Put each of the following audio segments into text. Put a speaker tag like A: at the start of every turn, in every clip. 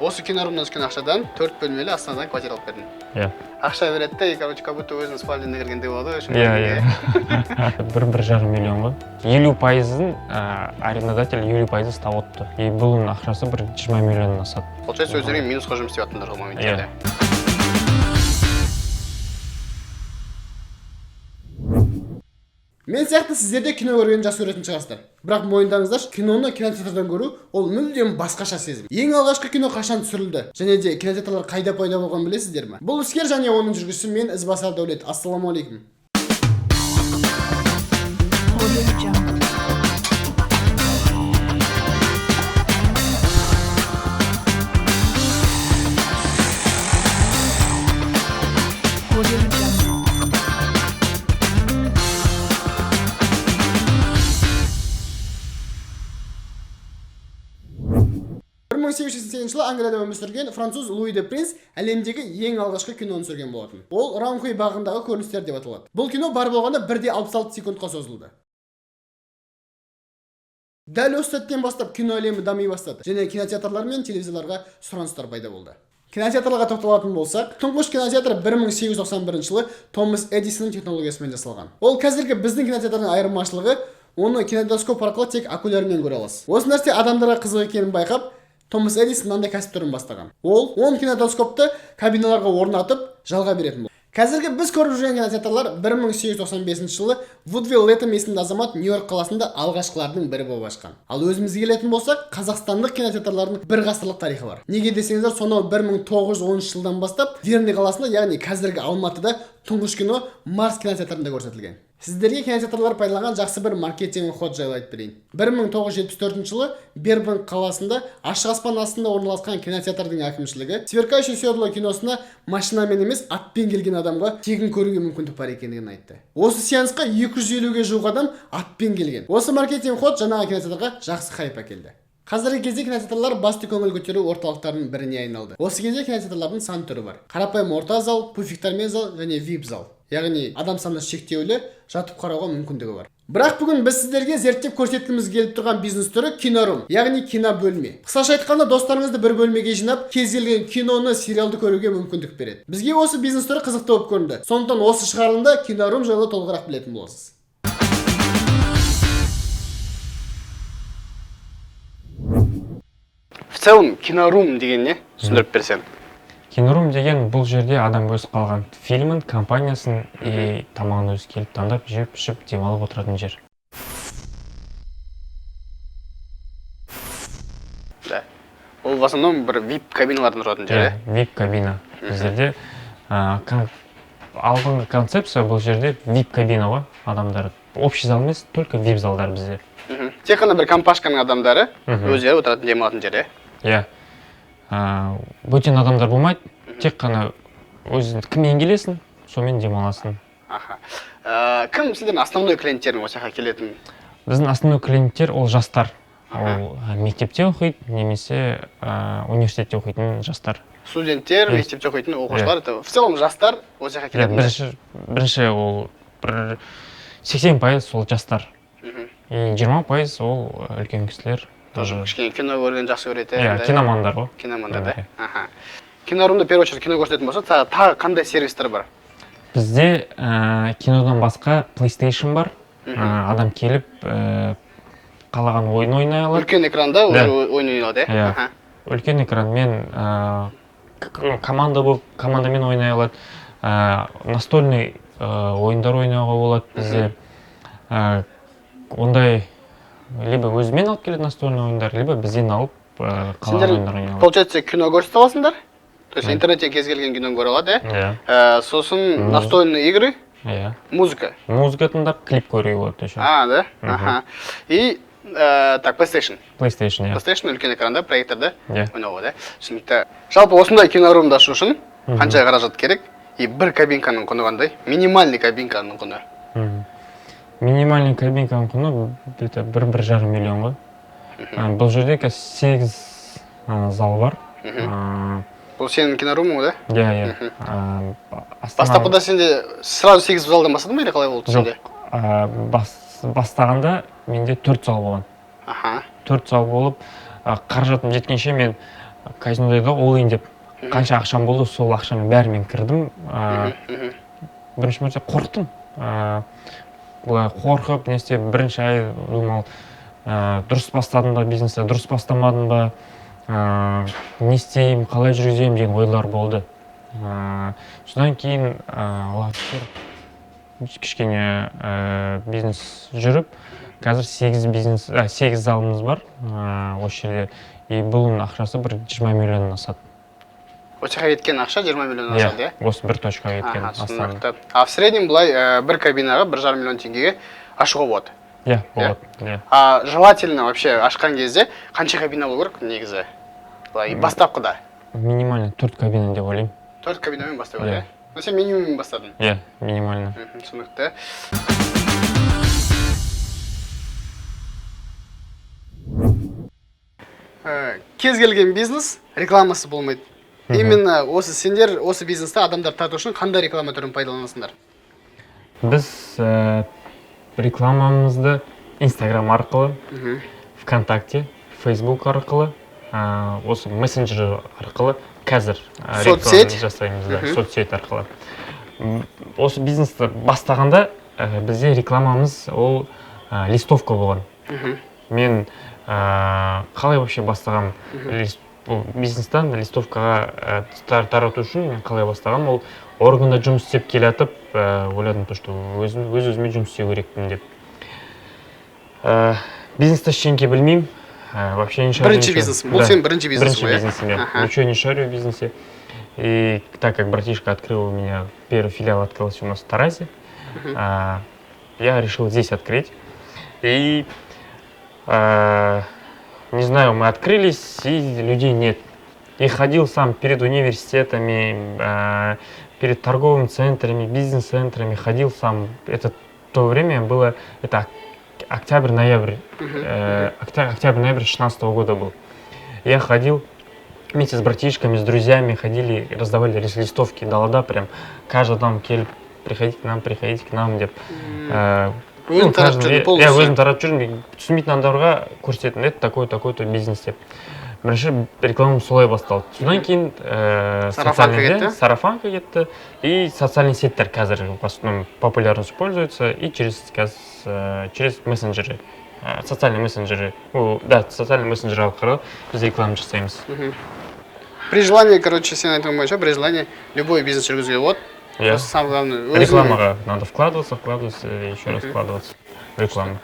A: Осы кинорумнан түскен ақшадан төрт бөлмелі Астанадан квартира алып бердім.
B: Иә.
A: Ақша береді де, и, короче, как будто өзінің спальныйына кіргендей болады ғой.
B: Иә, 1-1,5 миллион ғой. 50 пайызын арендодатель 50 пайызын ұстап отырды, и бұның ақшасы бір 20 миллионнан асады.
A: Получается, өздеріңе минусқа жұмыс істеп жатырсыңдар ғой моменттерде.
C: Мен сияқты сіздер де кино көргенді жақсы көретін шығарсыздар, бірақ мойындаңыздаршы, киноны кинотеатрдан көру ол мүлдем басқаша сезім. Ең алғашқы кино қашан түсірілді және де кинотеатрлар қайда пайда болғанын білесіздер ме? Бұл Іскер және оның жүргізушісі мен, Ізбасар Дәулет. Ассалаумағалейкум.
D: Audio Jungle. Audio Jungle.
C: 1888 жылы Англияда өмір сүрген француз Луи де Принц әлемдегі ең алғашқы киноны түсірген болатын. Ол «Ранхуй бағындағы көріністер» деп аталады. Бұл кино бар болғанда 1,66 секундқа созылды. Дәл осы сәттен бастап кино әлемі дами бастады және кинотеатрлар мен телевизорларға сұраныстар пайда болды. Кинотеатрларға тоқталатын болсақ, тұңғыш кинотеатр 1891 жылы Томас Эдисонның технологиясымен жасалған. Ол қазіргі біздің кинотеатрдың айырмашылығы, оны кинетоскоп арқылы тек окулярмен көре аласыз. Осы нәрсе адамдарға қызық екенін байқап, Томас Эдисон мынандай кәсіп түрін бастаған. Ол 10 кинетоскопты кабиналарға орнатып, жалға беретін болды. Қазіргі біз көріп жүрген кинотеатрлар 1895 жылы Вудвилл Летем есімді азамат Нью-Йорк қаласында алғашқылардың бірі болып ашқан. Ал өзімізге келетін болсақ, қазақстандық кинотеатрлардың бір ғасырлық тарихы бар. Неге десеңіздер, сонау 1910 жылдан бастап Верный қаласында, яғни қазіргі Алматыда тұңғыш кино Марс кинотеатрында көрсетілген. Сіздерге кинотеатрлар пайдаланған жақсы бір маркетинг ход жайлы айтып берейін. 1974 жылы Бербанк қаласында ашық аспан астында орналасқан кинотеатрдың әкімшілігі «Сверкающее седло» киносына машинамен емес, атпен келген адамға тегін көруге мүмкіндік бар екендігін айтты. Осы сеансқа 250-ге жуық адам атпен келген. Осы маркетинг ход жаңағы кинотеатрға жақсы хайп әкелді. Қазіргі кезде кинотеатрлар басты көңіл көтеру орталықтарының біріне айналды. Осы кезде кинотеатрлардың сан түрі бар: қарапайым орта зал, пуфиктармен зал және вип зал, яғни адам саны шектеулі, жатып қарауға мүмкіндігі бар. Бірақ бүгін біз сіздерге зерттеп көрсеткіміз келіп тұрған бизнес түрі — кинорум, яғни кинобөлме. Қысқаша айтқанда, достарыңызды бір бөлмеге жинап, кез келген киноны, сериалды көруге мүмкіндік береді. Бізге осы бизнес түрі қызықты болып көрінді, сондықтан осы шығарылымда кинорум жайлы толығырақ білетін боласыз.
A: В целом, кинорум деген не, түсіндіріп берсең.
B: Кинорум деген бұл жерде адам өзі қалған фильмін, компаниясын и тамағын өзі келіп таңдап, жеп, ішіп, демалып отыратын жер.
A: Да, ол в основном бір вип кабиналардан тұратын жер.
B: Иә, вип кабина біздерде. Алдыңғы концепция бұл жерде вип кабина ғой, адамдар общий зал емес, только вип залдар бізде.
A: Тек қана бір компашканың адамдары өздері отыратын, демалатын жер, иә?
B: Иә, бөтен адамдар болмайды, тек қана өзің кіммен келесің, сонымен демаласың.
A: Аха. Кім сіздердің основной клиенттерің, осы жаққа келетін?
B: Біздің основной клиенттер ол жастар, ол мектепте оқиды немесе университетте оқитын жастар.
A: Студенттер.
B: Иә.
A: Мектепте оқитын оқушылар, это в целом жастар осы жаққа
B: Иә.
A: келетін.
B: Бірінші ол бір 80% сол жастар и 20% ол үлкен кісілер.
A: Тоже кішкене кино көрген жақсы көретін.
B: Иә.
A: Да?
B: Киномандар ғой.
A: Киномандар да.
B: Иә.
A: Аха. Кинорумда в первую очередь кино көрсететін болса, тағы қандай сервистер бар?
B: Бізде кинодан басқа PlayStation бар. Адам келіп, қалаған ойын ойнай алады.
A: Үлкен экранда
B: Да.
A: уже ойын ойнай алады, иә?
B: Иә. Үлкен экранмен команда болып, командамен ойнай алады. Настольный ойындар ойнауға болады бізде. Ондай либо өзімен алып келеді настольный ойындар, либо бізден алып, қалаған
A: Сендер,
B: ойындар ойнай алады.
A: получается, кино көрсете аласыңдар, то есть
B: Иә.
A: интернеттен кез келген киноны көре алады, иә?
B: Иә.
A: Сосын настольные игры,
B: Иә.
A: музыка.
B: Музыка тыңдап, клип көруге болады еще.
A: А, да, аха. И так, PlayStation.
B: PlayStation, иә.
A: PlayStation үлкен экранда, проекторда
B: Иә.
A: ойнауға, да. Түсінікті. Жалпы, осындай кинорумды ашу үшін қанша қаражат керек и бір кабинканың құны қандай, минимальный кабинканың құны?
B: Минимальный кабинканың құны где-то 1-1,5 миллион ғой. Бұл жерде қазір сегіз зал бар.
A: Бұл сенің кинорумың ғой, да?
B: Иә.
A: Бастапқыда сенде сразу сегіз залдан бастадың ба или қалай болды сенде?
B: Жоқ, бастағанда менде төрт зал болған. Төрт зал болып, қаражатым жеткенше мен Казинода all in деп, қанша ақшам болды, сол ақшаның бәрімен кірдім. Бірінші мәрте қорықтым. Былай қорқып, не істеп, бірінші ай думал, дұрыс бастадым ба бизнесті, дұрыс бастамадым ба, не істеймін, қалай жүргіземін деген ойлар болды. Содан кейін, Аллаға шүкір, кішкене бизнес жүріп, қазір сегіз бизнес, сегіз залымыз бар осы жерде, и бұның ақшасы бір 20 миллионнан асады.
A: Осы жаққа кеткен ақша 20 миллион асады, иә?
B: Осы бір точкаға кеткен Астанада.
A: Түсінікті. А в среднем былай бір кабинаға 1,5 миллион теңгеге ашуға болады?
B: Иә, болады, иә.
A: А желательно вообще ашқан кезде қанша кабина болу керек негізі, былай бастапқыда?
B: Минимально төрт кабина деп ойлаймын.
A: Төрт кабинамен бастау
B: Иә.
A: керек, иә? Ну, сен минимуммен бастадың.
B: Иә, минимально.
A: Түсінікті. Кез келген бизнес рекламасы болмайды. Именно осы сендер осы бизнесте адамдар тарту үшін қандай реклама түрін пайдаланасыңдар?
B: Біз рекламамызды Инстаграм арқылы, ВКонтакте, Фейсбук арқылы, осы мессенджер арқылы қазір
A: Соцсеть?
B: реклама жасаймыз да, соцсеть арқылы. Осы бизнесті бастағанда бізде рекламамыз ол листовка болған. Мен қалай вообще бастағам, бұл бизнестен листовкаға тарату үшін мен қалай бастағам, ол органда жұмыс істеп келе жатып, ойладым то, что өзім өз өзіме жұмыс істеу керекпін деп. Бизнесті ештеңке білмеймін, вообще не шарю
A: Бірінші
B: ничего.
A: бизнес. Бұл
B: Да.
A: сенің бірінші бизнесің
B: Бірінші
A: ғой, иә?
B: бизнесім, иә. Ничего не шарю в бизнесе. И так как братишка открыл у меня, первый филиал открылся у нас в Таразе, я решил здесь открыть. И, не знаю, мы открылись, и людей нет. И ходил сам перед университетами, перед торговыми центрами, бизнес-центрами, ходил сам. Это то время было, это октябрь-ноябрь, октябрь-ноябрь 16 года был. Я ходил вместе с братишками, с друзьями ходили, раздавали листовки, далада прям, каждый там келіп, «Приходите к нам, приходите к нам» деп.
A: Өзің таратып
B: Каждый-
A: жүрдің
B: иә,
A: полностью.
B: Өзім таратып жүрдім, түсінбейтін адамдарға көрсететін, это такой, такой то бизнес деп. Бірінші рекламам солай басталды. Содан кейін
A: Сарафанка
B: социальный,
A: кетті?
B: Сарафанка кетті. И социальный сетьтер қазір в основном популярностью пользуются, и через, қазір, через мессенджеры, социальный мессенджеры, о, да, социальный мессенджер арқылы біз реклама жасаймыз.
A: При желании, короче, сен айтуың бойынша, при желании любой бизнес жүргізуге болады.
B: Иә.
A: Просто самое главное өзің-
B: Рекламаға надо вкладываться, вкладываться и еще раз вкладываться в рекламу.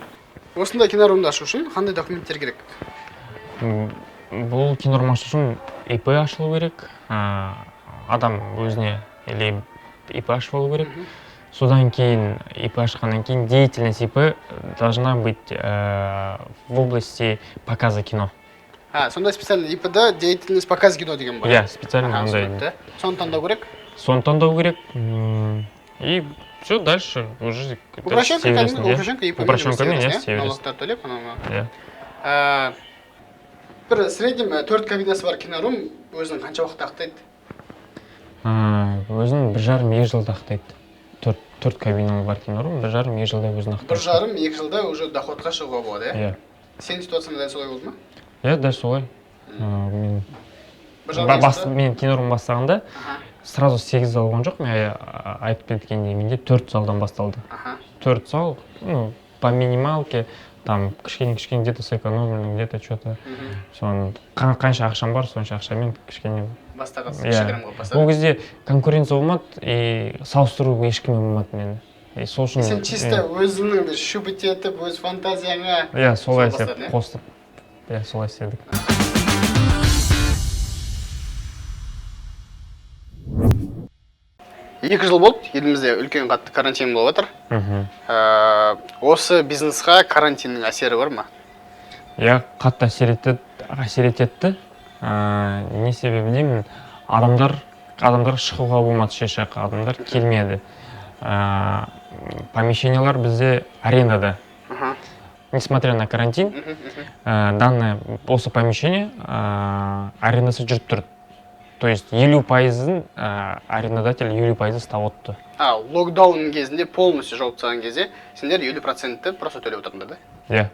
A: Осындай кинорумды ашу үшін қандай документтер керек?
B: Бұл кинорум ашу үшін ИП ашылу керек, адам өзіне или ИП ашып алу керек. Содан кейін, ИП ашқаннан кейін, деятельность ИП должна быть в области показа кино.
A: А, сондай специально ИП-да деятельность показ кино деген бар?
B: Иә, специально ондай.
A: Түсінікті. Соны таңдау керек.
B: Соны таңдау керек. И все, дальше уже
A: Упрощенка,
B: істей бересің,
A: кәдімгі
B: иә.
A: упрощенка ИП.
B: Упрощенкамен, иә, істей бересің.
A: Налогтар төлеп, анау мынау.
B: Иә.
A: Бір среднем төрт кабинасы бар кинорум өзінің қанша уақытта ақтайды?
B: Өзін 1,5-2 жылда ақтайды. Төрт кабиналы бар кинорум 1,5-2 жылда өзін ақтайды.
A: 1,5-2 жылда уже доходқа шығуға болады, иә?
B: Иә.
A: Сенің ситуацияңда дәл солай болды ма?
B: Иә, дәл солай. Мен
A: Бір жарым екі жылда?
B: Мен кинорум бастағанда сразу сегіз зал болған жоқ. Мен айтып кеткендей, менде төрт залдан басталды. Төрт зал, ну, по минималке, там кішкене кішкене где то сэкономлено, где то что то соны қанша ақшам бар, сонша ақшамен кішкене.
A: Бастаған.
B: Иә.
A: Кішігірім қылып
B: Ол
A: бастадың.
B: кезде конкуренция болмады, и салыстыру ешкіммен болмады мені, и сол үшін.
A: Сен чисто өзіңнің бір щупать етіп, өз фантазияңа
B: Иә, солай
A: сол
B: істеп
A: бастадың, иә?
B: қосып, иә, солай істедік.
A: 2 жыл болды, елімізде үлкен қатты карантин болып жатыр. Осы бизнесқа карантиннің әсері бар ма?
B: Иә, қатты әсер етті, әсер етті. Не себебі деймін, адамдар шығуға болмады еш жаққа, адамдар келмеді. Помещениялар бізде арендада. Несмотря на карантин, данное осы помещение арендасы жүріп тұр, то есть 50 пайызын арендодатель 50 пайызын ұстап отты.
A: А локдаун кезінде полностью жауып тастаған кезде сендер 50 процентті просто төлеп отырдыңдар да?
B: Иә,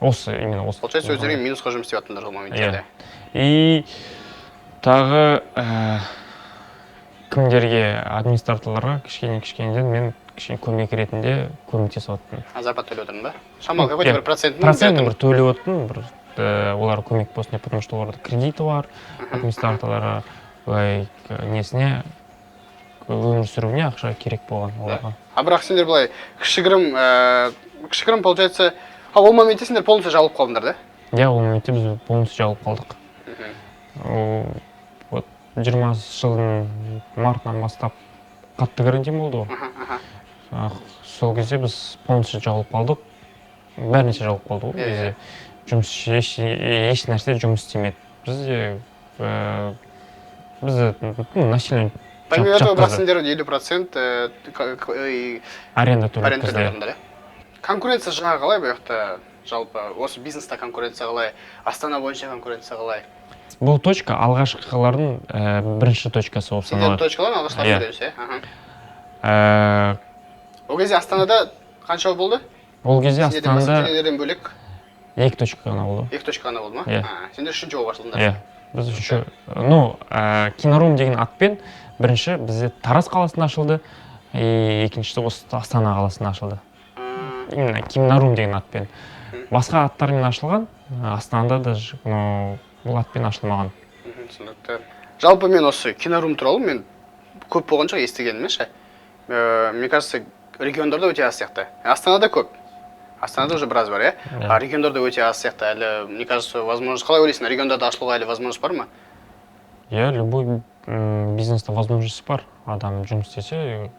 B: осы, именно осы.
A: Получается, өздерің минусқа жұмыс істеп жатырсыңдар ол моменттерде.
B: И Тағы кімдерге, администраторларға кішкене кішкенеден мен кішкене көмек ретінде көмектесіп отырдым.
A: А, зарплата төлеп отырдың ба, шамалы какой то
B: Иә.
A: бір процентін?
B: Процентін бір төлеп отырдым бір, оларға көмек болсын деп, потому что оларда кредиті бар, администраторларға былай несіне, өмір сүруіне ақша керек болған оларға.
A: А бірақ сендер былай кішігірім, кішігірім получается, а ол моментте сендер полностью жабылып қалдыңдар, да?
B: Иә, ол моментте біз полностью жабылып қалдық. Ол вот 20-жылдың мартынан бастап қатты карантин болды ғой.
A: Аха, аха.
B: Сол кезде біз полностью жабылып қалдық, бәрі нәрсе жабылып қалды ғой.
A: Иә,
B: Бізде жұмыс, еш нәрсе жұмыс істемеді бізде, бізді, ну, насильно
A: Помимо этого, бірақ
B: жапқызды.
A: Сендер 50%
B: Аренда төлеп
A: аренда
B: бізде.
A: төлеп отырдыңдар, иә? Конкуренция жағы қалай бұл жақта? Жалпы осы бизнеста конкуренция қалай, Астана бойынша конкуренция қалай?
B: Бұл точка алғашқылардың бірінші точкасы болып
A: Сендердің
B: саналады.
A: Точкалар алғашқылар
B: Иә.
A: біреусі, иә, аха. Ол кезде Астанада қанша болды?
B: Ол кезде
A: Сендерден басқа,
B: Астанада
A: сендерден бөлек
B: екі точка ғана болды.
A: Екі точка ғана болды ма?
B: Иә.
A: А, сендер үшінші болып ашылдыңдар?
B: Иә, біз үшінші. Ну, Кинорум деген атпен бірінші бізде Тараз қаласында ашылды и екіншісі осы Астана қаласында ашылды. Именно Кинорум деген атпен. Басқа аттармен ашылған Астанада даже, но бұл атпен ашылмаған.
A: Түсінікті. Жалпы мен осы Кинорум туралы мен көп болған жоқ естігенім ше. Мне кажется, региондарда өте аз сияқты. Астанада көп, Астанада уже біраз бар, иә?
B: Иә.
A: А региондарда өте аз сияқты әлі, мне кажется. Возможность қалай ойлайсың, региондарда ашылуға әлі возможность бар ма?
B: Иә, любой бизнесте возможность бар. Адам жұмыс істесе,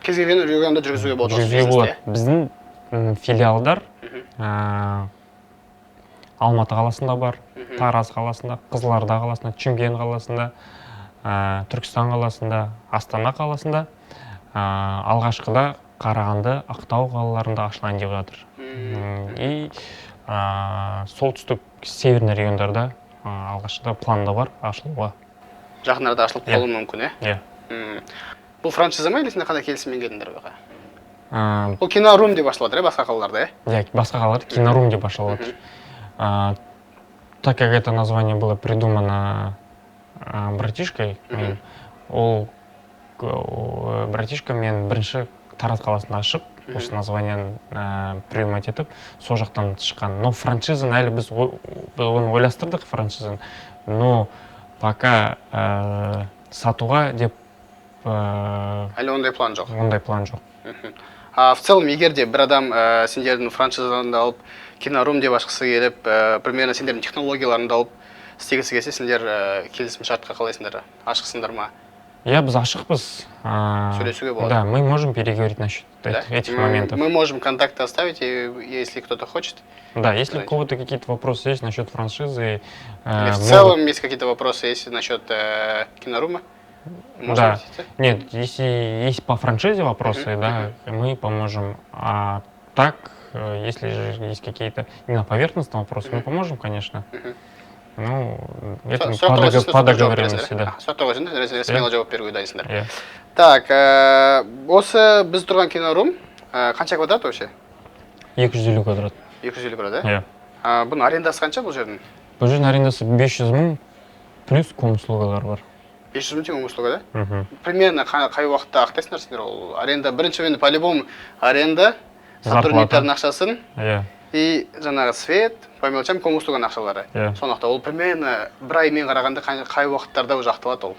A: Кез келген регионда жүргізуге болады осы
B: жүргізуге
A: бизнесті,
B: болады. Біздің филиалдар Алматы қаласында бар, Тараз қаласында, Қызылорда қаласында, Шымкент қаласында, Түркістан қаласында, Астана қаласында, алғашқыда Қарағанды, Ақтау қалаларында ашылайын деп жатыр. И солтүстік, северный региондарда алғашқыда планда бар ашылуға.
A: Жақын арада ашылып
B: Иә.
A: Қалуы мүмкін, иә?
B: Иә.
A: Бұл франшиза ма или сендер қандай келісіммен келдіңдер бұл жаққа? Бұл Кинорум деп ашылып жатыр, иә, басқа қалаларда, иә?
B: Иә, басқа қалаларда Кинорум деп ашылып жатыр. Так как это название было придумано братишкой моим, ол братишка мен бірінші Тараз қаласында ашып, осы названияны принимать етіп, сол жақтан шыққан. Но франшизаны әлі біз оны ойластырдық, франшизаны, но пока сатуға деп
A: Әлі ондай план жоқ?
B: Ондай план жоқ.
A: А в целом, егер де бір адам сендердің франшизаңды алып, Кинорум деп ашқысы келіп, примерно сендердің технологияларыңды алып істегісі келсе, сендер келісім шартқа қалайсыңдар, ашықсыңдар ма?
B: Иә, біз ашықпыз.
A: Сөйлесуге болады.
B: Да, мы можем переговорить насчет
A: Да?
B: этих моментов.
A: Мы можем контакты оставить, и если кто-то хочет.
B: Да, если у
A: Давайте.
B: Кого-то какие-то вопросы есть насчет франшизы,
A: Или в
B: могут-
A: целом есть какие-то вопросы, если насчет Кинорума, можно
B: Да.
A: обратиться?
B: Нет, если есть по франшизе вопросы, да, мы поможем. А так, если же есть какие-то именно поверхностные вопросы, мы поможем, конечно.
A: Мгм.
B: Ну, это мы
A: Сұрақтарға түсінікті
B: по
A: жауап
B: договоренности,
A: бересіңдер,
B: да.
A: иә? Сұрақтарға түсінікті, смело жауап беруге дайынсыңдар.
B: Иә.
A: Так, осы біз тұрған Кинорум қанша квадрат вообще?
B: 250 квадрат.
A: 250 квадрат, иә?
B: Иә.
A: А, бұның арендасы қанша бұл жердің?
B: Бұл жердің арендасы 500 мың, плюс услугалар бар.
A: 500 мың теңге услуга, да?
B: Мгм.
A: Примерно қай уақытта ақтайсыңдар сендер ол аренда? Бірінші енді по-любому аренда,
B: Зарплата.
A: сотрудниктардың ақшасын
B: Иә.
A: И жаңағы свет, по мелочам услуганың ақшалары.
B: Иә.
A: Соны ақтау. Ол примерно бір аймен қарағанда қай уақыттарда уже ақталады ол?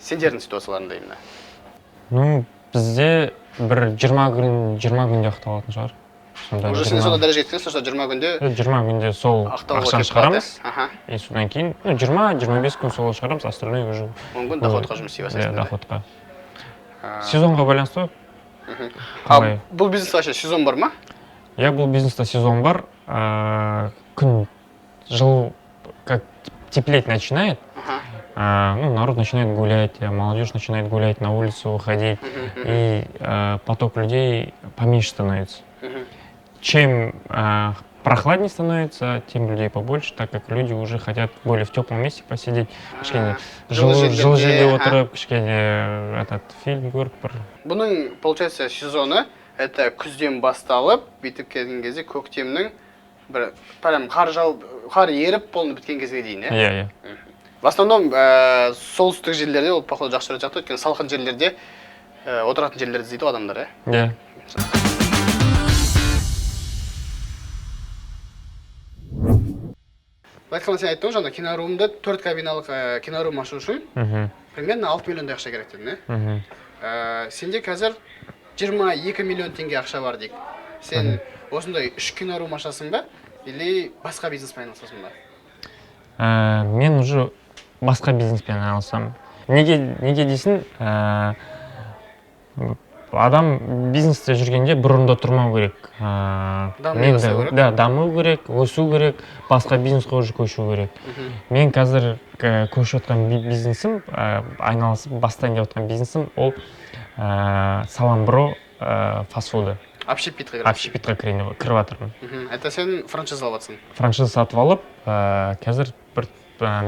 A: Сендердің ситуацияларында именно.
B: Ну, бізде бір 20 күн, 20 күнде ақталатын шығар. Сонда
A: Уже сендер
B: 20
A: сондай дәрежеге жеткенсің, что 20 күнде
B: 20 күнде сол
A: ақтауға
B: ақшаны
A: келіп қалады,
B: шығарамыз.
A: иә? Аха.
B: И содан кейін, ну, 20-25 күн сол шығарамыз, остальное уже
A: 10 күн доходқа жұмыс істей
B: Иә,
A: бастайсыңдар.
B: Доходқа. Сезонға байланысты ғой.
A: А
B: Қалай?
A: Бұл бизнес вообще сезон бар ма?
B: Иә, бұл бизнесте сезон бар. Күн жыл как теплеть начинает, ну, народ начинает гулять, молодежь начинает гулять, на улицу выходить, и поток людей поменьше становится. Чем прохладнее становится, тем людей побольше, так как люди уже хотят более в теплом месте посидеть. Кішкене
A: Жылы
B: жылы
A: жерлерде,
B: жылы жерде отырып, кішкене этот фильм көріп бір.
A: Бұның, получается, сезоны это күзден басталып, бүйтіп келген кезде көктемнің Бір прям қар жауып, қар еріп, полный біткен кезге дейін, иә?
B: Иә.
A: В основном солтүстік жерлерде ол, походу, жақсы жүретін сияқты, өйткені салқын жерлерде отыратын жерлерді іздейді ғой адамдар, иә?
B: Иә.
A: Былай айтқанда, сен айттың ғой жаңа, кинорумды, төрт кабиналық кинорум ашу үшін примерно 6 миллиондай ақша керек дедің, иә?
B: Мхм.
A: Сенде қазір 22 миллион теңге ақша бар дейік. Сен осындай үш кинорум ашасың ба или басқа бизнеспен айналысасың ба?
B: Мен уже басқа бизнеспен айналысамын. Неге дейсің? Адам бизнесте жүргенде бір орында тұрмау керек.
A: Дами
B: Мен
A: бастау керек.
B: Да, даму керек, өсу керек, басқа бизнеске уже көшу керек. Мен қазір көшіп жатқан бизнесім, айналысып бастайын деп жатқан бизнесім ол Саламбро фастфуды.
A: Общепитқа кіресің.
B: Общепитқа кіріп жатырмын.
A: Это сен франшиза алып жатрсың.
B: Франшиза сатып алып, қазір бір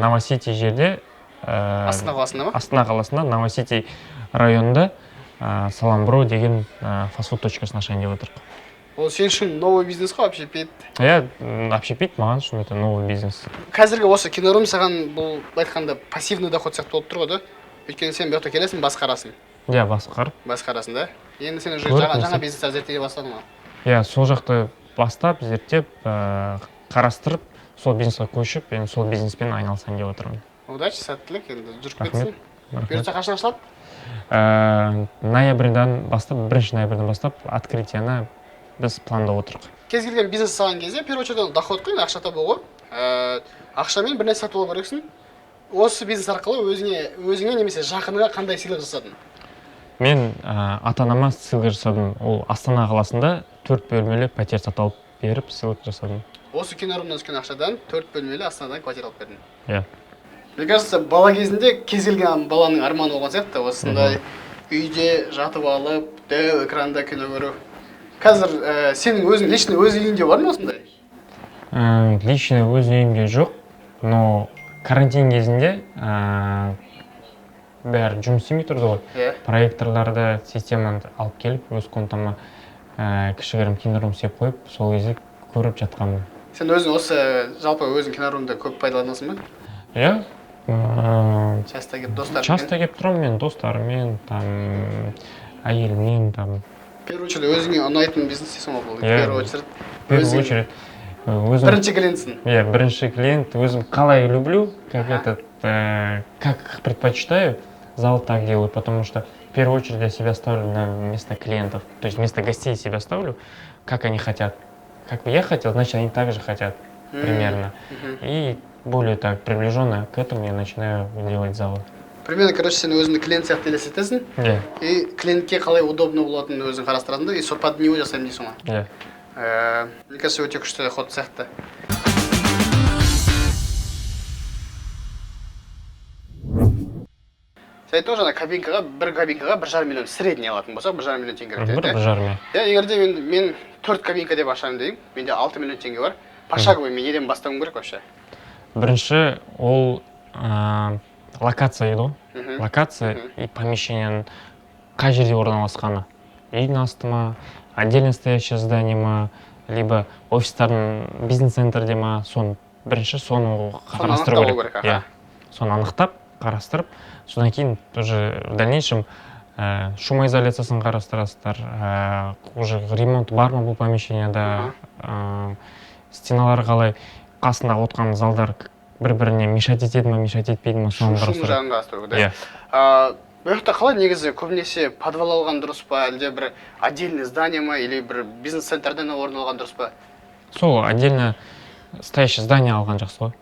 B: Новосити жерде,
A: Астана қаласында ма?
B: Астана қаласында, Новосити районында Саламбро деген фастфуд точкасын ашайын деп отырмық.
A: Ол сен үшін новый бизнес қой, общепит.
B: Иә, общепит маған үшін это новый бизнес.
A: Қазіргі осы кинорум саған, бұл былай айтқанда, пассивный доход сияқты болып тұр ғой, да? Өйткені сен бұл жақта келесің, басқарасың.
B: Иә, басқарып.
A: Басқарасың да. Енді сен уже
B: Көріп
A: жаңа
B: нәрсе.
A: бизнестер зерттей бастадың ғой.
B: Иә, сол жақты бастап, зерттеп, қарастырып, сол бизнеске көшіп, енді сол бизнеспен айналысайын деп отырмын.
A: Удачи, сәттілік, енді жүріп
B: Рахмет.
A: кетсін.
B: Рахмет.
A: Бұйыртса, қашан ашылады?
B: Ноябрьдан бастап, 1 ноябрьдан бастап открытияны біз пландап отырмық.
A: Кез келген бизнес салған кезде, в первую очередь, ол доход қой, енді ақша табу ғой. Ақшамен бір нәрсе сатып алу керексің. Осы бизнес арқылы өзіңе немесе жақыныңа қандай сыйлық жасадың?
B: Мен ата анама сыйлық жасадым. Ол Астана қаласында төрт бөлмелі пәтер сатып алып беріп, сыйлық жасадым.
A: Осы кинорумнан түскен ақшадан төрт бөлмелі Астанадан квартира алып бердің.
B: Иә.
A: Мне кажется, бала кезінде кез келген баланың арманы болған сияқты осындай үйде жатып алып, дәу экранда кино көру. Қазір сенің өзің лично өз үйіңде бар ма осындай?
B: Лично өз үйімде жоқ, но карантин кезінде бәрі жұмыс істемей тұрды ғой. Проекторларды, системаны алып келіп, өз комнатама кішігірім кинорум істеп қойып, сол кезде көріп жатқанмын.
A: Сен өзің осы, жалпы өзің кинорумды көп пайдаланасың ба?
B: Иә.
A: Часто келіп, достарыңмен?
B: Часто келіп тұрамын мен достарыммен, там, әйеліммен, там.
A: В первую очередь өзіңе ұнайтын бизнес дейсің ғой бұл, в
B: Иә.
A: первую очередь.
B: В первую
A: Өзің
B: очередь өзім.
A: Бірінші клиентсің.
B: Иә, бірінші клиент. Өзім қалай люблю, как этот, как предпочитаю, зал так делаю, потому что в первую очередь я себя ставлю на место клиентов, то есть вместо гостей себя ставлю, как они хотят. Как бы я хотел, значит, они также хотят примерно. И более так приближенно к этому я начинаю делать залы.
A: Примерно, короче, сен өзіңді клиент сияқты елестетесің
B: Иә.
A: И клиентке қалай удобно болатынын өзің қарастырасың да, и сол под него жасаймын дейсің ғой.
B: Иә.
A: Мне кажется, өте күшті ход сияқты. Сен айттың ғой жаңа, кабинкаға, бір кабинкаға 1,5 миллион, средний алатын болсақ, 1,5 миллион теңге керек
B: бір
A: деді,
B: 1,5.
A: иә? Егер де мен төрт кабинка деп ашамын деймін, менде 6 миллион теңге бар, пошаговый мен неден бастауым керек вообще?
B: Бірінші ол локация дейді ғой. Локация и помещениенің қай жерде орналасқаны, үйдің асты ма, отдельно стоящее здание ма, либо офистардың бизнес центрде ма, соны бірінші соны қарастыру
A: анықтау
B: керек.
A: керек, аха.
B: Иә, соны анықтап, қарастырып, содан кейін уже в дальнейшем шумоизоляциясын қарастырасыздар, уже ремонт бар ма бұл помещенияда, стеналары қалай, қасындағы отырған залдар бір біріне мешать етеді ма, мешать етпейді ма, соны
A: Шум
B: қарастыру.
A: жағын қарастыру керек.
B: Иә.
A: Бұл жақта қалай негізі, көбінесе подвал алған дұрыс па, әлде бір отдельный здание ма, или бір бизнес центрден орын алған дұрыс па?
B: Сол отдельно стоящее здание алған жақсы ғой,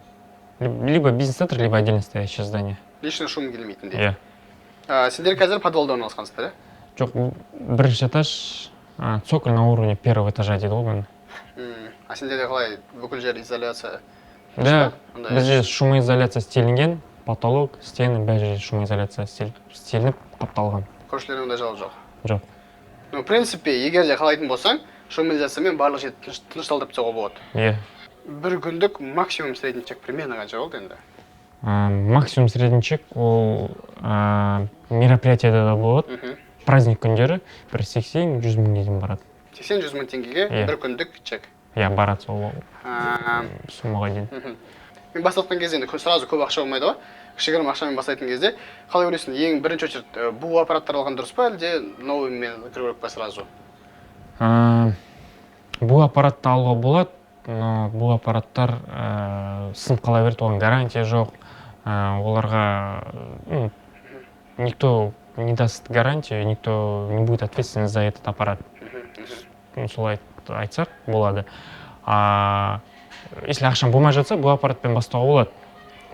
B: либо бизнес-центр, либо отдельно стоящее здание.
A: Лишний шум келмейтіндей.
B: Иә.
A: Сендер қазір подвалда орналасқансыздар, иә?
B: Жоқ, бірінші этаж, цоколь на уровне первого этажа дейді ғой бұны.
A: А сендерде қалай, бүкіл жер изоляция?
B: Да.
A: Ондай?
B: Бізде шумоизоляция істелінген, потолок, стены, бәр жерде шумоизоляция істелініп, қапталған.
A: Көршілерде ондай жауап жоқ?
B: Жоқ.
A: Ну, в принципе, егер де қалайтын болсаң, шумоизоляциямен барлық жерді тынышталдырып тастауға болады.
B: Иә.
A: Бір күндік максимум средний чек примерно қанша болды енді?
B: Максимум средний чек ол мероприятияда да болады. Праздник күндері бір 80-100 мыңға дейін барады.
A: 80-100 мың теңгеге
B: Иә.
A: бір күндік чек.
B: Иә, барады сол
A: А,
B: суммаға дейін.
A: Мен бастап жатқан кезде енді сразу көп ақша болмайды ғой. Кішігірім ақшамен бастайтын кезде қалай ойлайсың, ең бірінші очередь БУ аппараттар алған дұрыс па, әлде новыймен кіру керек па сразу?
B: Бұл аппаратты алуға болады, но бұл аппараттар сынып қала береді, оған гарантия жоқ. Оларға, ну, никто не даст гарантию, никто не будет ответственен за этот аппарат. Ну, солай айтсақ болады. А если ақшаң болмай жатса, бұл аппаратпен бастауға болады,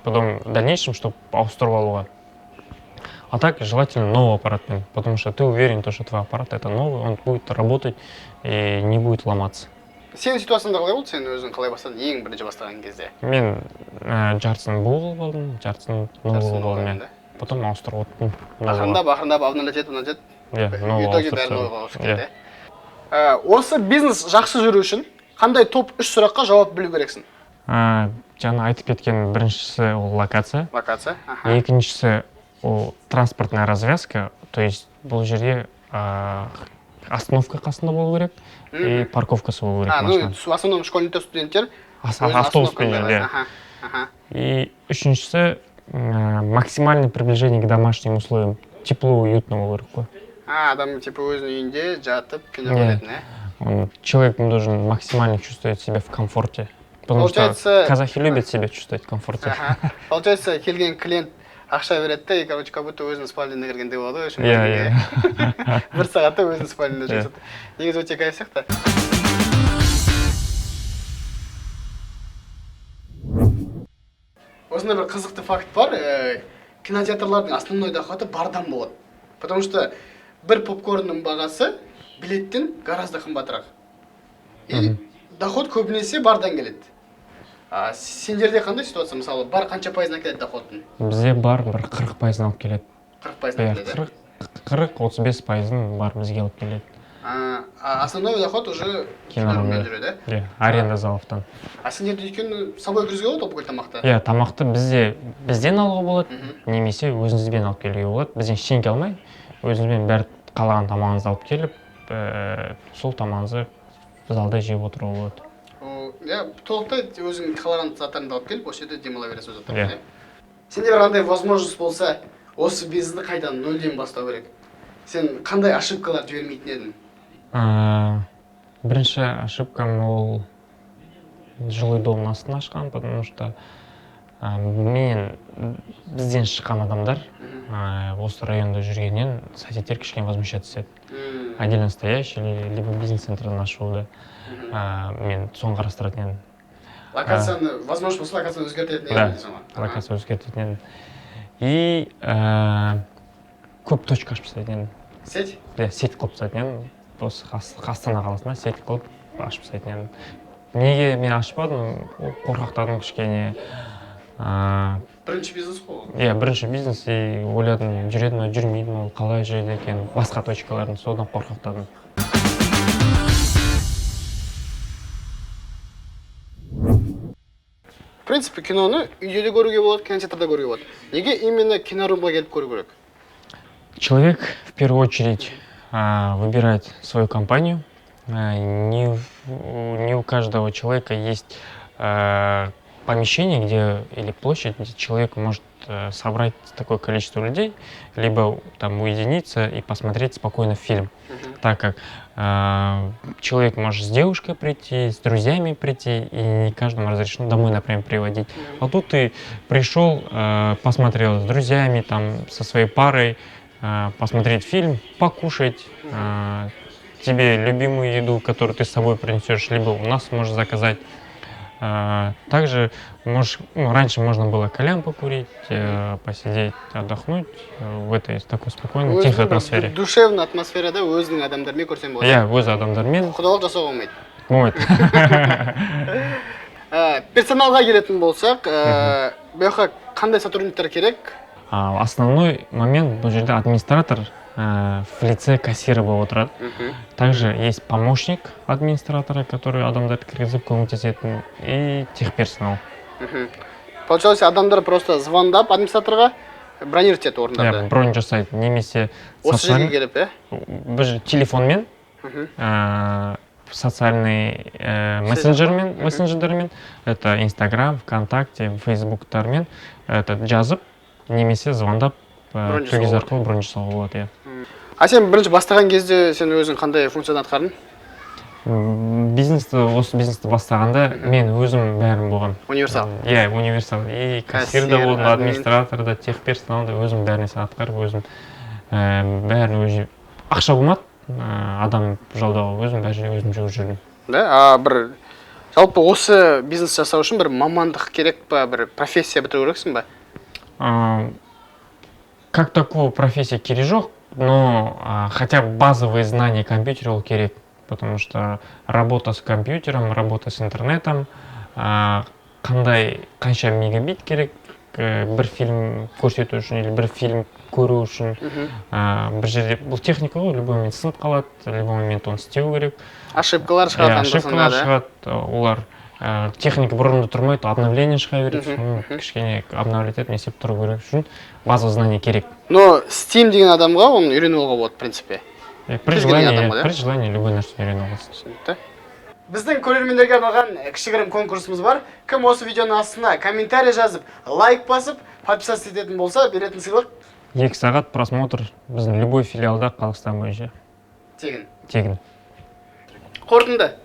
B: потом в дальнейшем чтобы ауыстырып алуға. А так желательно новый аппаратпен, потому что ты уверен, то, что твой аппарат — это новый, он будет работать и не будет ломаться.
A: Сенің ситуацияңда қалай болды? Сен өзің қалай бастадың ең бірінші бастаған кезде?
B: Мен жартысын БУ қылып алдым, жартысын новый
A: Жартысын
B: қылып алдым.
A: новый,
B: Иә.
A: да?
B: Потом ауыстырып отырдым новыйға.
A: Ақырындап, ақырындап обновлять етіп, обновлять етіп,
B: иә,
A: в
B: новый
A: итоге
B: ауыстырып
A: бәрі
B: тастадым.
A: новыйға ауысып
B: Иә.
A: кетті. Иә, осы бизнес жақсы жүру үшін қандай топ үш сұраққа жауап білу керексің?
B: Жаңа айтып кеткен біріншісі — ол локация.
A: Локация, аха.
B: Екіншісі — ол транспортная развязка, то есть бұл жерде остановка қасында болу керек и парковкасы болу керек
A: А, ну,
B: машинаның.
A: в основном школьниктер, студенттер өзінің
B: автобуспен
A: остановкасын
B: жүреді, иә.
A: аха аха
B: И үшіншісі — максимальное приближение к домашним условиям, тепло, уютно болу керек қой.
A: А, адам типа өзінің үйінде жатып кино
B: Иә.
A: көретін, иә?
B: Человек должен максимально чувствовать себя в комфорте, потому
A: Получается-
B: что казахи любят себя чувствовать в комфорте.
A: Аха, получается, келген клиент ақша береді да, и, короче, как будто өзінің спальныйына кіргендей болады ғой.
B: Иә, иә.
A: Бір сағатта өзінің спальныйында
B: Иә.
A: жүрсе, негізі өте кайф сияқты. Осындай бір қызықты факт бар: кинотеатрлардың основной доходы бардан болады, потому что бір попкорнның бағасы билеттен гораздо қымбатырақ, и доход көбінесе бардан келеді. А сендерде қандай ситуация? Мысалы, бар қанша пайызын әкеледі доходтың?
B: Бізде бар бір 40 пайызын алып келеді.
A: 40 пайызын
B: Иә.
A: әкеледі?
B: 40, 35 пайызын бар бізге алып келеді.
A: А основной доход уже
B: Кинорумда.
A: киноруммен жүреді,
B: Иә, аренда заловтан.
A: А сендерде, өйткені, с собой кіргізуге болады ғой бүкіл тамақты?
B: Иә, тамақты бізде бізден алуға болады немесе өзіңізбен алып келуге болады. Бізден ештеңке алмай, өзіңізбен бәрі қалаған тамағыңызды алып келіп, сол тамағыңызды залда жеп отыруға болады.
A: О, иә, толықтай өзің қалаған заттарыңды алып келіп, осы жерде демала бересің өз заттарыңмен.
B: Иә.
A: Иә, сенде бір қандай возможность болса, осы бизнесті қайтадан нөлден бастау керек, сен қандай ошибкалар жібермейтін едің?
B: Бірінші ошибкам ол жилой домның астын ашқан, потому что мен бізден шыққан адамдар осы районда жүргеннен соседтер кішкене возмущаться етеді. Отдельно стоящий или либо бизнес-центрдан ашуды мен соны қарастыратын едім.
A: Локацияны, возможность болса, локацияны өзгертетін
B: Да.
A: едің дейсің ғой. Аха.
B: Локация өзгертетін едім и көп точка ашып тастайтын едім.
A: Сеть.
B: Иә, сеть қылып тастайтын едім. Осы Астана қаласында сеть қылып ашып тастайтын едім. Неге мен ашпадым? Ол қорқақтадым кішкене.
A: Бірінші бизнес қой ол.
B: Иә, бірінші бизнес, и ойладым, жүреді ма, жүрмейді ма, ол қалай жүреді екен басқа точкалардың, содан қорқақтадым.
A: В принципе, киноны үйде де көруге болады, кинотеатрда көруге болады. Неге именно кинорумға келіп көру керек?
B: Человек в первую очередь выбирает свою компанию. Не у каждого человека есть помещение, где или площадь, где человек может собрать такое количество людей, либо там уединиться и посмотреть спокойно фильм. Так как человек может с девушкой прийти, с друзьями прийти, и не каждому разрешено домой, например, приводить. А тут ты пришел, посмотрел с друзьями, там, со своей парой, посмотреть фильм, покушать, тебе любимую еду, которую ты с собой принесешь, либо у нас можешь заказать. Также можешь, ну, раньше можно было кальян покурить, посидеть, отдохнуть в этой такой спокойной, тихой
A: Өзінің бір
B: атмосфере.
A: Душевный атмосферада өзінің адамдармен көрсең болады.
B: Иә, өз адамдармен.
A: Құдалық жасауға болмайды.
B: Болмайды.
A: Персоналға келетін болсақ, бұл жаққа қандай сотрудниктер керек?
B: Основной момент бұл жерде администратор в лице кассира болып отырады. Также есть помощник администратора, который адамдарды кіргізіп көмектесетін, и техперсонал.
A: Получается, адамдар просто звондап администраторға бронировать етеді орындарды.
B: Иә, бронь жасайды немесе
A: Осы жерге
B: стационар-
A: келіп, иә?
B: Бір телефонмен. Социальный мессенджермен, мессенджерлермен, это Инстаграм, ВКонтакте, Фейсбуктармен, это жазып немесе звондап,
A: Бронь
B: сол кез
A: жасауға.
B: Арқылы бронь жасауға болады, иә.
A: А сен бірінші бастаған кезде сен өзің қандай функцияны атқардың?
B: Бизнесті, осы бизнесті бастағанда мен өзім бәрін болғанмын.
A: Универсал.
B: Иә, универсал, и кассир да
A: Кассир,
B: болдым,
A: админ.
B: Администратор да, техперсонал да, өзім бәрін атқарып, өзім бәрін өзі, ақша болмады адам жалдауға, өзім бәр жерге өзім жүгіріп жүрдім.
A: Да, а бір жалпы осы бизнес жасау үшін бір мамандық керек па, бір профессия бітіру керексің ба?
B: Как такого профессия керек жоқ, но хотя бы базовые знания компьютера ол керек, потому что работа с компьютером, работа с интернетом, қандай, қанша мегабит керек бір фильм көрсету үшін или бір фильм көру үшін, бір жерде бұл техника ғой, любой момент сынып қалады, любой момент оны істеу керек.
A: Ошибкалар шығады
B: Иә,
A: анда санда,
B: ошибкалар
A: да?
B: шығады, олар техника бір орында тұрмайды, обновление шыға береді, соны кішкене обновлять етіп, не істеп тұру керек үшін базовый знание керек.
A: Но істеймін деген адамға оны үйреніп алуға болады, в принципе.
B: Иә, при
A: Кез келген
B: желании,
A: адамға, да?
B: При желании любой нәрсені үйрене аласың.
A: Түсінікті. Біздің көрермендерге арналған кішігірім конкурсымыз бар. Кім осы видеоның астына комментарий жазып, лайк басып, подписаться ететін болса, беретін сыйлық?
B: 2 сағат просмотр біздің любой филиалда Қазақстан бойынша.
A: Тегін.
B: Тегін.
A: Қорытынды: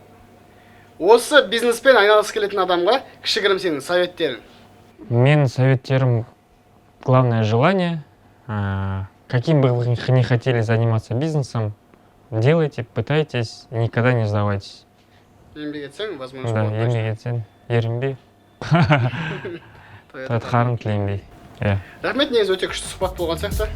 A: осы бизнеспен айналысқысы келетін адамға кішігірім сенің советтерің.
B: Менің советтерім: главное желание. Каким бы вы ни хотели заниматься бизнесом, делайте, пытайтесь, никогда не сдавайтесь.
A: Еңбек етсең, возможность
B: Да,
A: болады.
B: Еңбек етсең, ерінбей,
A: Точно.
B: қарын тіленбей, иә.
A: Рахмет, негізі өте күшті сұхбат болған сияқты.